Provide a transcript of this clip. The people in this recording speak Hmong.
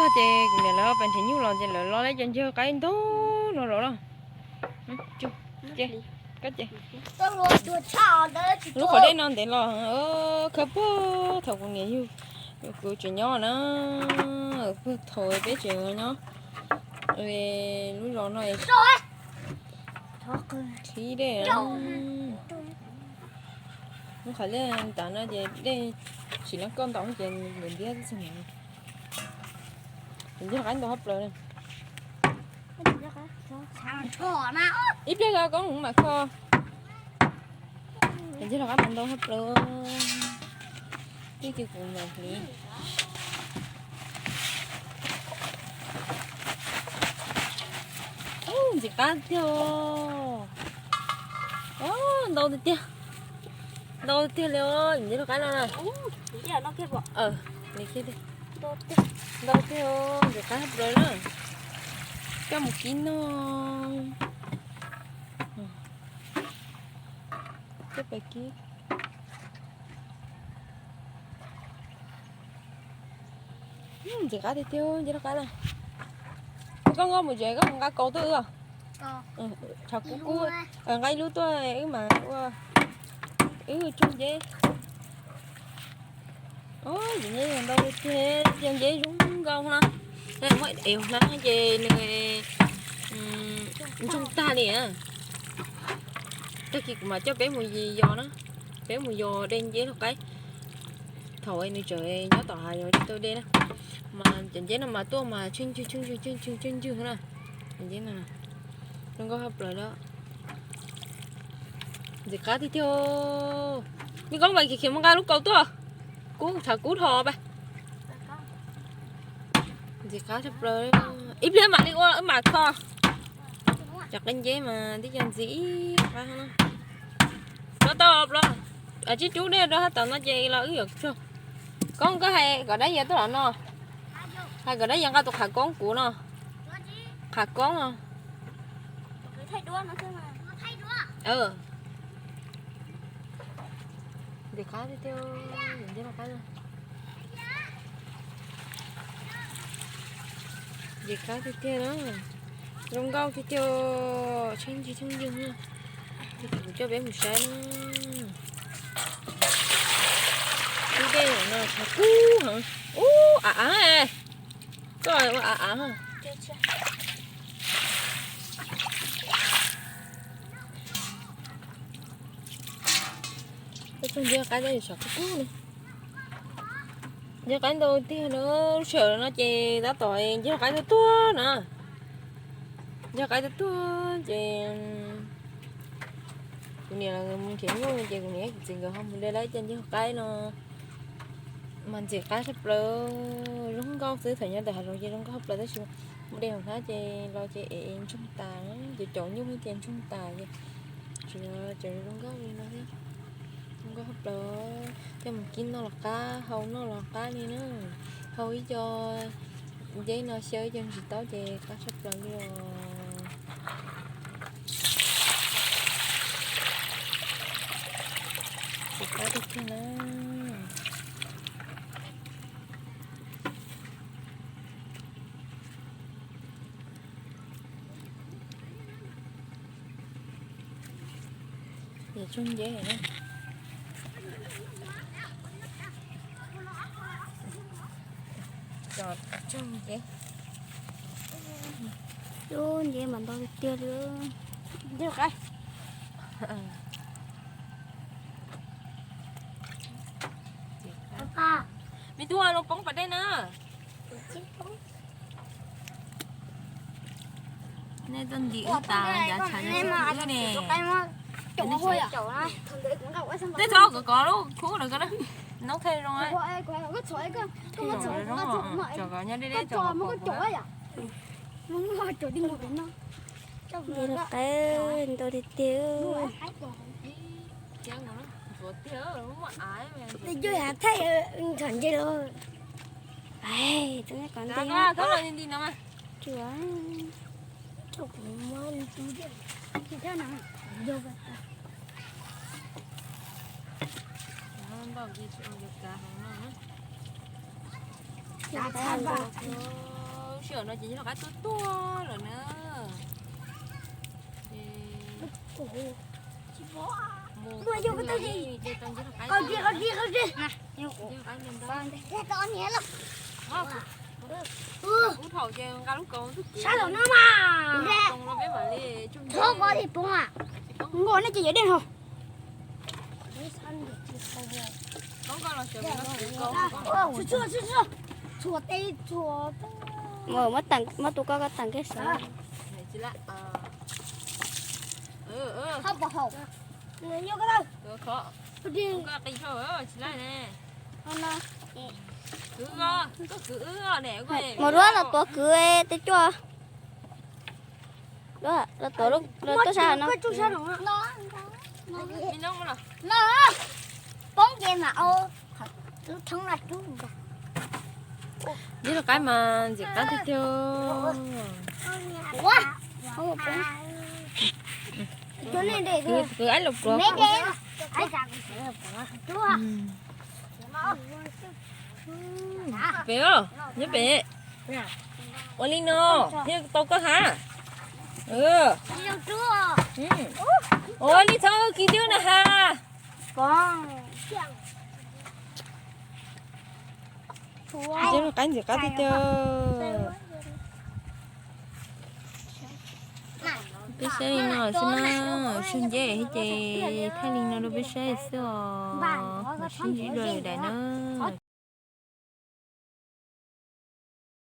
Ces kuv niam lawv pais nrhiav nyuj los ces lawv lo tau cov ncawg qaib ntau no los lawm. Lub qhov dej no ntev los khawb puag thaum kuv niam yug, kuv tseem nyob na, puag thaum peb tseem nyob lub zos no khib dej. Lub qhov dej tas no ces dej tsis lab koj ntaus ces ntiab txog no. Ces ncig lub qab ntau hab plaws. Ib pliag koj koob mam kho. Ces ncig lub qab mas ntau hab plaws. Twb cia kuv mam hliv. Ntxim qab tiag. Ntau tiag tiag. Ntau tiag li os, ncig lub qab no na. Ntau tiag, ntxim qab hab plaws na. Coj mus kib no. Coj pais kib. Ntxim qab tiag tiag, ncig lub qab na. Koj nkauj mus tsev koj mus nqa kaus tuaj wb. Tshav kub kub, nqa ib lub tuaj wb mas ua, wb tsoog nceb. Nceb ntau tiag, nceb zoo nkauj na. Muab ev hlab ces nws ntsoog tag li. Tag kis kuv mam coj peb mus yos na, peb mus yos de nceb lub qab. Thaum nws tseem nyob tom hav yog tau de na, mas cov nceb no mas tuaj mas tsheej ntswg tsheej ntswg tsheej ntswg tsheej ntswg na. Cov nceb no zoo nkauj hab plaws lawm. Ntxim qab tiag tiag. Me koob, pais khiav khiav mus nqa lub kaus tuaj, kub tshav kub dhos pais. Ntxim qab tshaj plaws. Ib pliag mam li ua wb mam kho. Cov qab nceb mas tib co ntxim ib qab no. Rau tau los tsib rub dej rau hab tom no ces los wb yuav tsuag. Koob, koj hais kom dab yias tuaj los no. Hais kom dab yias nqa tus qhav koob kuv no. Qhav koob no. Ntxim qab tiag tiag, ntxim qab tiag tiag. Ntxim qab tiag tiag na. Zoo nkauj tiag tiag, tsheej ntswg tsheej ntswg na. Kuv coj peb mus saib na. Lub dej no tshav kub heev. Ub, av av. Koj ua av av. Ncig qaib tab tshav kub kub li. Ncig qaib ntau tiag na, lub sij hawm no ces tab tom ncig qaib tuag tuag na. Ncig qaib tuag tuag ces kuv niam los mus nrhiav nyuj ces kuv niam kuv txiv nkawd ho mus de lawm cov ncig qaib no. Mas ntxim qab tshaj plaws, zoo nkauj xwb, thaum nyob ntawm hav zoov ces zoo nkauj tshaj plaws tab sis mus de hauv hnab ces los ces ev ntsoog tas, ces caum nyuj ces ntsoog tas ces tsuas zoo nkauj li no thiab. Zoo nkauj tshaj plaws, coj mus kib noj los qab, hau noj los qab li na. Hau ib co nceb no xyaw ib co ntsis taub ces qab tshaj plaws li os. Ntxim qab tiag tiag na. Ces tsoog nceb na. Cov tsoog nceb. Lub nceb mas ntau tiag tiag li. Nceb qaib. Me tub, los poob pas dej na. Nej tuaj nti wb tas ncav tshav no wb ne. Tej txhob kom kov lub khub ntawd ko na. Noob thaij zoo. Tsom kom nyob deb deb tsom. Ntxim qab ntau tiag tiag. Thaij txhom ntse los. Txhob nti no. Sij hawm no ces yog qab tuaj tuaj lawm na. Ces mus qhov twg los yeej ces tau ncig rau qab. Qhov twg, qhov twg, qhov twg. Ub, thaum ces nqa lub kaus tus kwv, kaus los peb mam li tsuj ntoo. Nkaus nej ces yuav dej ho. Koob koj los sawv los kwv kaus. Txhua txhua txhua txhua. Txhua teb txhua. Muab tus koj koj tag kiag sawv. Tsis laj. Hab pov haum. Nws yuav koj tau. Koj qis dhau tsis laj ne. Kwv, koj kwv wb ne. Mus duab los tuav kwv tej cuaj. Duab los tuav tuaj sab hauv no. Poob ces mam ua lub thoob no rub. Ncig rau qab mas ntxim qab tiag tiag. Kwv aib los pluav. Pem os, nyob pem. Ua li no thiaj tau koj hav. Ua li txhob kis twb na has. Ncig rau qab ntxim qab tiag tiag. Peb saib li no xwb na, sug nceb ces thaij li no rau peb saib xwb os. Mam sib ntsib dua lwm daim na.